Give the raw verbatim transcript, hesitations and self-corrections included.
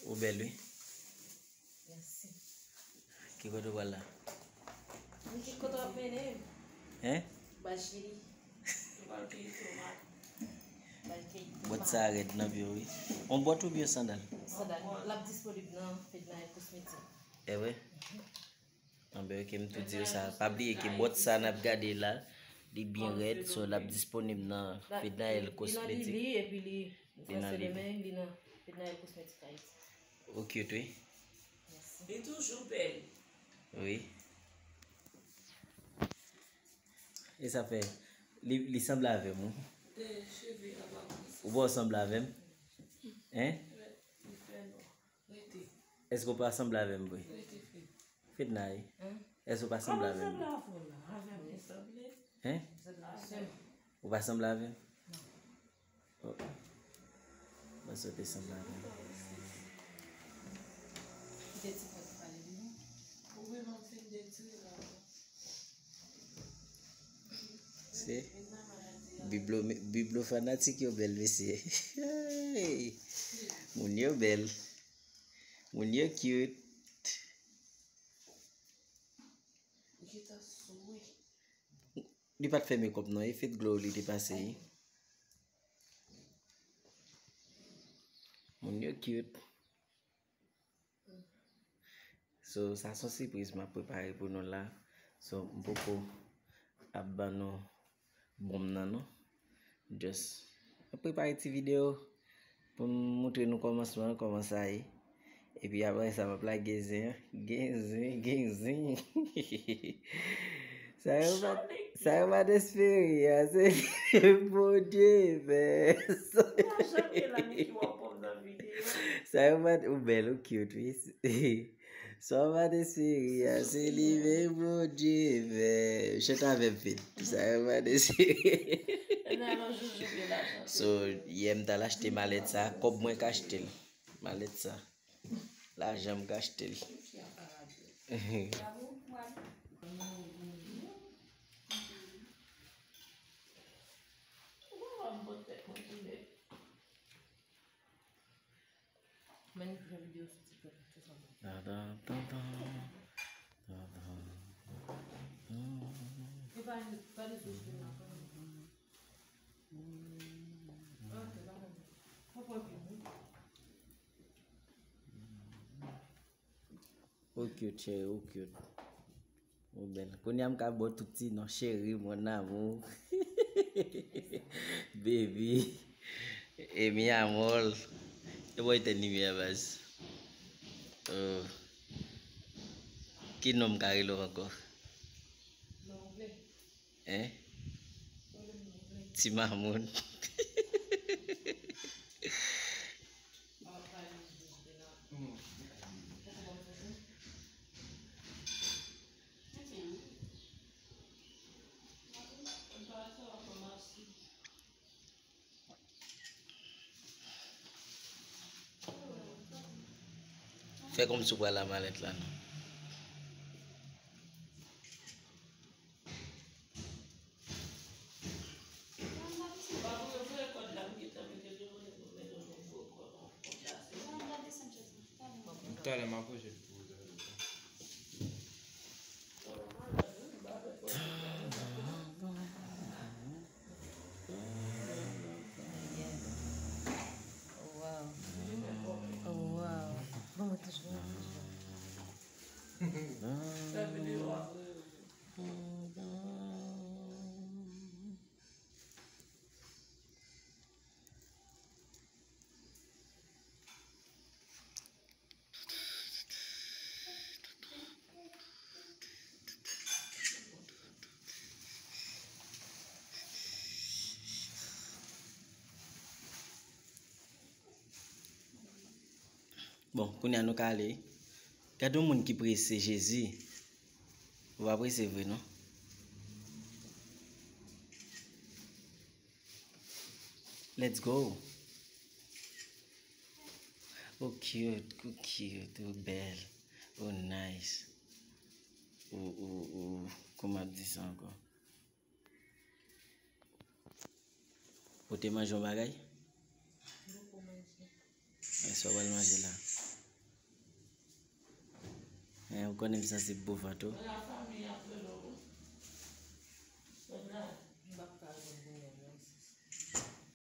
Ou bèl, wi. Mèsi. Ki kote w pral la? Mwen ki kote w ap mennen m? Hein? Bay chili. Ou pral keyi tomat. Bay keyi tomat. Bòt sa rèd nan pye w, wi. On bòt oubyen sandal? Sandal. L ap disponib nan Fednaelle Cosmétique. E vre? Anben, ok, m tou di yo sa. Pa bliye ke bòt sa n ap gade la, li byen rèd, so l ap disponib nan Fednaelle Cosmétique. Li nan Lili, epi li, li nan Lili. Li nan Fednaelle Cosmétique Haïti. Ou cute, wi. Mèsi. Li toujou bèl. Wi. E sa fè, li, li sanble avè m, wi. Ou pa sanble avè m? Hein? Èske w pa sanble avè m vre? Fednaelle. Èske w pa sanble avè m? Hein? Ou pa sanble avè m? Oh. Mwen sot te sanble avè m. Se biblo, biblo fanatik yo bèl, mesye. Hey! Moun yo bèl. Moun yo cute. Li pa t fè makeup non, e fèt glow li te pase, wi. Moun yo cute. So, sa se yon sipriz m ap prepare pou nou la. So, m poko ap ban nou bon m nan non. Just, m ap prepare ti videyo pou m montre nou kòmansman, kòman sa ye. Epi apre sa, m ap lage zen an. Gen zen, gen zen. Sa yo pa, sa yo pa t espere a, se Bondye fè. Pa janm gen lami ki wè pòm nan videyo. Sa yo pa t, ou bèl, ou cute, wi. Sa yo pa t espere a, se li menm Bondye fè. Chante avè m, Fed. Sa yo pa t espere. So, yè m t al achte malèt sa, kòb mwen k achte l. Malèt sa. Lajan m ka achte l. Ou cute, cheri, ou cute. Ou bèl. Kounye a m ka ba w tout ti non, cheri, mon amour, baby, e mi amor. E bò etèn limyè a, baz. Oh. Ki non m ka rele w ankò? Hein? Ti Mamoun. Fè kòmsi w pral a malèt la non. Talè m ap pwoche l pou ou. Wow. Wow. Bon, mwen toujou, mwen toujou. Bon, kounye a nou ka ale. Gade yon moun ki prese, Jezi. Ou pa prese vre, non? Let's go. Ou cute, ou cute, ou bèl, ou nice. Ou, ou, ou, kòman ap di sa ankò? Ou te manje yon bagay? Mwen poko manje. E sa w pral manje la? Ou konnen m sansib pou vant ou.